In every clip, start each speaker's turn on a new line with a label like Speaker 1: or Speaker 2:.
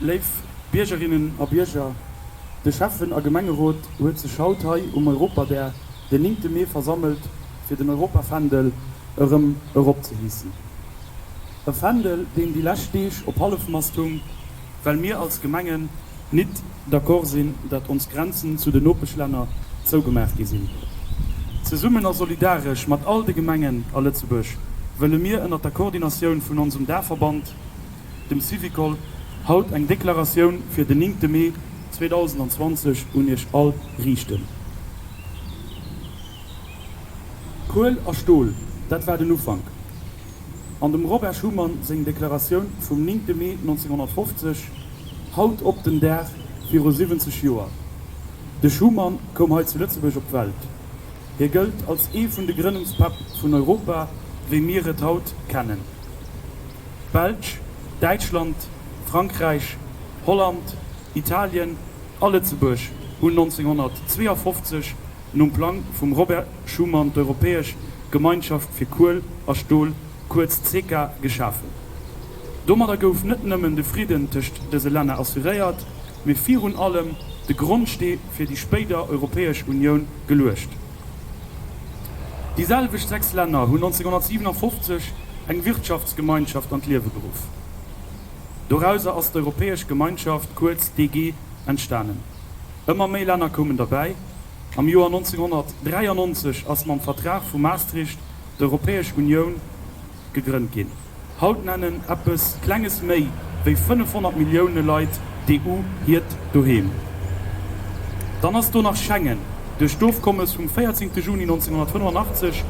Speaker 1: Léif Biergerinnen a Bierger, de Schäffen a Gemengerot huet sech haut hei um Europadag, den 9 Mee versammelt fir den Europafändel erëm eropzehiissen. E Fändel deen déi lescht Deeg op Hallefmast hung, well mir als Gemengen nit d'accord sinn, dat ons Grenzen zu den Nopeschlänner zougemaach gi sinn. Zesummen a solidaresch mat all de Gemengen a Lëtzebuerg wëlle mir ënnert der Koordinatioun vun onsem Daachverband, dem Syvicol, haut eng Deklaratioun fir den 9 Mee 2020 un Iech all riichten. Kuel a Stol, dat war den Ufank. An dem Robert Schuman seng Deklaratioun vum 9 Mee 1950, haut op den Dag viru 70 Joer. De Schuman koum hei zu Lëtzebuerg op d'Welt. Hie gëllt als ee vun de Grënnungspäpp vun Europa, wéi mir et haut kennen. D'Belsch, Däitschland, Frankräich, Holland, Italien a Lëtzebuerg hunn 1952 nom Plang vum Robert Schuman d'Europäesch Gemeinschaft fir Kuel a Stol, kuerz CECA, geschafen. Domadder gouf net nëmmen de Fridden tëscht dëse Länner assuréiert, mee virun allem de Grondstee fir déi spéider Europäesch Unioun geluecht. Déi selwecht 6 Länner hunn 1957 eng Wirtschaftsgemeinschaft an d'Liewe geruff. Dorauser ass d'Europäesch Gemeinschaft, kuerz DG, entstanen. Ëmmer méi Länner koumen derbäi. Am Joer 1993 ass mam Vertrag vu Maastricht d'Europäesch Unioun gegrënnt ginn. Haut nennen eppes Klenges méi wéi 500 Millioune Leit d'EU hiert Doheem. Dann ass do nach Schengen. Duerch d'Ofkommes vum 14 Juni 1985,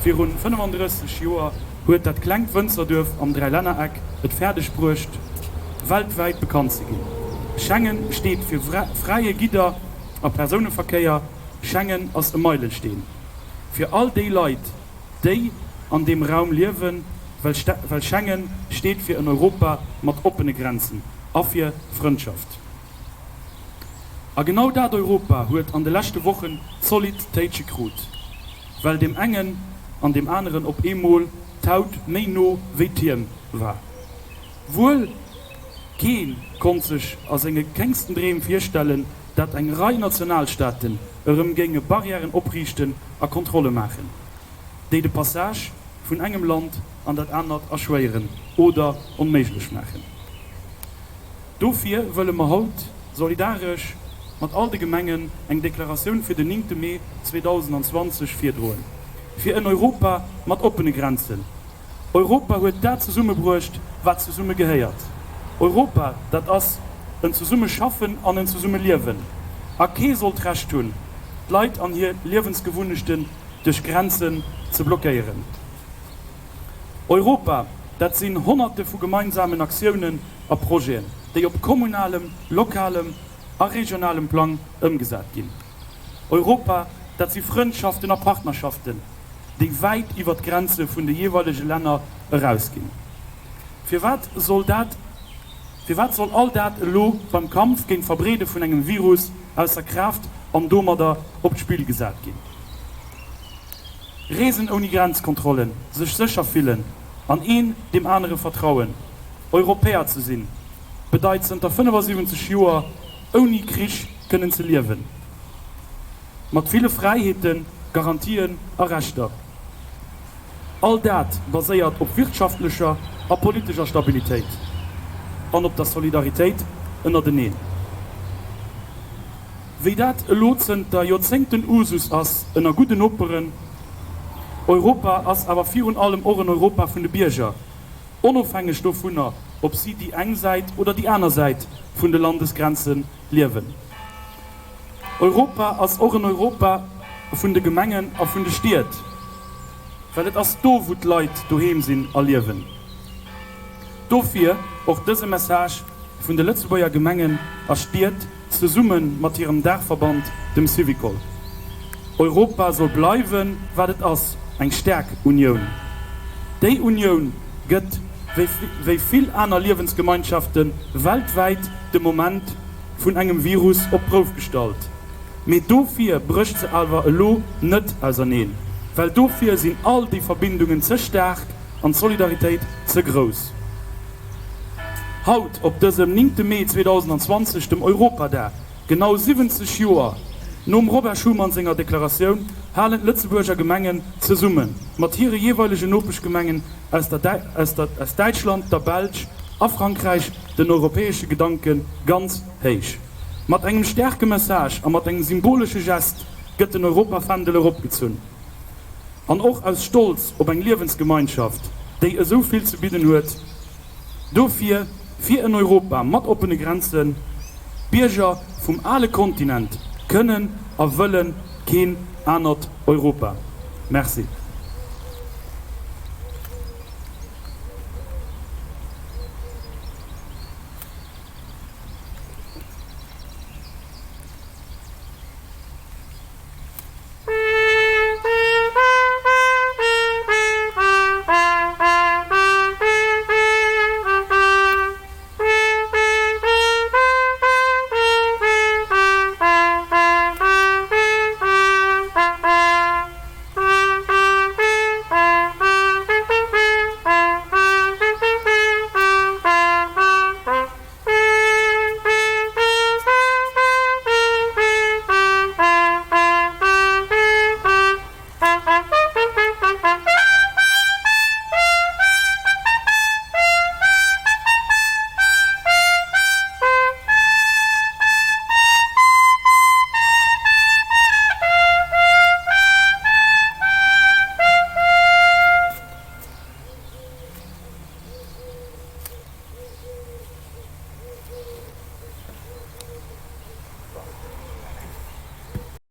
Speaker 1: virun 35 Joer, huet dat klengt Wënzerduerf am Dräilännereck et fäerdeg bruecht, weltwäit bekannt ze ginn. Schengen steet fir fräie Gidder a Persouneverkéier. Schengen ass e Meilesteen fir all déi Leit, déi an deem Raum liewen, well Schengen steet fir en Europa mat oppene Grenzen a fir Frëndschaft. A genau dat Europa huet an de leschte Wochen zolidd Téitsche krut, well deem engen an deem aneren op eemol d'Haut méi no wéi d'Hiem war. Wuel kee konnt sech a senge kéngsten Dreem virstellen, dat eng Rei Nationalstaaten erëm géinge Barrièren opriichten a Kontrolle maachen, déi de Passage vun engem Land an dat anert erschwéieren oder onméiglech maachen. Dofir wëlle mer haut solidaresch mat all de Gemengen eng Deklaratioun fir den 9 Mee 2020 virdroen, fir en Europa mat oppene Grenzen. Europa huet dat zesummebruecht, wat zesumme gehéiert. Europa, dat ass en Zesummeschaffen an en Zesummeliewen. A kee soll d'Recht hunn, d'Leit an hir Liewensgewunnechten duerch Grenzen ze blockéieren. Europa, dat sinn Honnerte vu gemeinsamen Aktiounen a Projeten, déi op kommunalem, lokalem a regionalem Plang ëmgesat ginn. Europa, dat si Frëndschaften a Partnerschaften, déi wäit iwwer d'Grenze vun de jeeweilege Länner erausginn. Firwat soll dat, firwat soll all dat elo beim Kampf géint d'Verbreede vun engem Virus ausser Kraaft an domadder op d'Spill gesat ginn? Reesen ouni Grenzkontrollen, sech sécher fillen an een deem anere vertrauen, Europäer ze sinn, bedeit zënter 75 Joer ouni Krich kënnen ze liewen. Mat ville Fräiheeten, Garantien a Rechter. All dat baséiert op wirtschaftlecher a politescher Stabilitéit an op der Solidaritéit ënnerteneen. Wéi dat elo zënter Joerzéngten Usus ass ënner gudden Noperen. Europa ass awer virun allem och en Europa vun de Bierger, onofhängeg dovunner, ob si déi eng Säit oder déi aner Säit vun de Landesgrenze liewen. Europa ass och en Europa vun de Gemengen a vun de Stied, well et ass do, wou d'Leit doheem sinn a liewen. Dofir och dëse Message vun de Lëtzebuerger Gemengen a Stied zesumme mat hirem Daachverband, dem Syvicol, Europa soll bleiwen, wat et ass, eng staark Unioun. Déi Unioun gëtt. wéi vill aner Liewensgemeinschafte weltwäit de Moment vun engem Virus op d'Prouf gestallt. Mee dofir brécht se awer elo net auserneen, well dofir sinn all déi Verbindungen ze staark an d'Solidaritéit ze grouss. Haut, op dësem 9 Mee 2020, dem Europadag, genau 70 Joer nom Robert Schuman senger Deklaratioun, halen d'Lëtzebuerger Gemengen zesumme mat hire jeeweilegen Nopeschgemengen aus der aus Däitschland, der Belsch a Frankräich den europäesche Gedanke ganz héich. Mat engem staarke Message a mat engem symbolesche Gest gëtt den Europafändel eropgezunn. An och aus Stolz op eng Liewensgemeinschaft, déi esou vill ze bidden huet. Dofir fir en Europa mat oppene Grenzen. D'Bierger vum ale Kontinent kënnen a wëlle keen anert Europa. Merci.